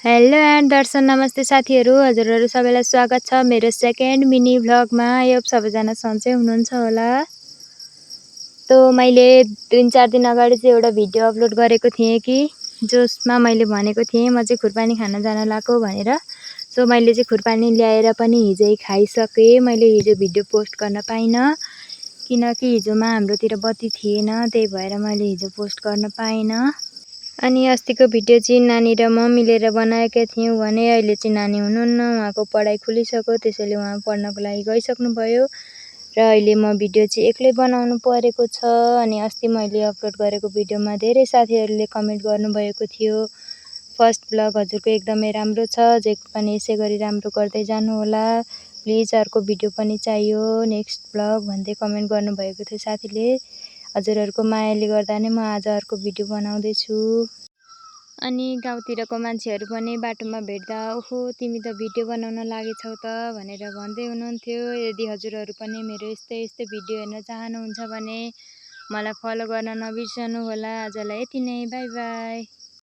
Hello and दर्शन नमस्ते साथीहरू, हजुरहरू सबैलाई स्वागत छ मेरो सेकेन्ड मिनी भ्लगमा। यो सबैजना सन्चै हुनुहुन्छ होला। मैले 3-4 दिन अगाडि चाहिँ एउटा भिडियो अपलोड गरेको थिएँ कि जसमा मैले भनेको थिएँ म चाहिँ खुरपानी खान जान लागेको भनेर। मैले चाहिँ खुरपानी ल्याएर पनि हिजै खाइसकेँ। मैले हिजो भिडियो पोस्ट गर्न पाइनँ किनकि हिजोमा हाम्रोतिर बत्ती थिएन, त्यही भएर मैले हिजो पोस्ट गर्न पाइनँ। अनि अस्तिको भिडियो चाहिँ नानी र म मिलेर बनाएका थियौँ भने अहिले चाहिँ नानी हुनुहुन्न, उहाँको पढाइ खुलिसक्यो, त्यसैले उहाँ पढ्नको लागि गइसक्नुभयो र अहिले म भिडियो चाहिँ एक्लै बनाउनु परेको छ। अनि अस्ति मैले अपलोड गरेको भिडियोमा धेरै साथीहरूले कमेन्ट गर्नुभएको थियो, फर्स्ट भ्लग हजुरको एकदमै राम्रो छ, जे पनि यसै गरी राम्रो गर्दै जानुहोला, प्लिज अर्को भिडियो पनि चाहियो नेक्स्ट भ्लग भन्दै कमेन्ट गर्नुभएको थियो साथीले। हजुरहरूको मायाले गर्दा नै म आज अर्को भिडियो बनाउँदैछु। अनि गाउँतिरको मान्छेहरू पनि बाटोमा भेट्दा ओहो तिमी त भिडियो बनाउन लागेछौ त भनेर भन्दै हुनुहुन्थ्यो। यदि हजुरहरू पनि मेरो यस्तै भिडियो हेर्न चाहनुहुन्छ भने मलाई फलो गर्न नबिर्सनु होला। आजलाई यति नै, बाई बाई।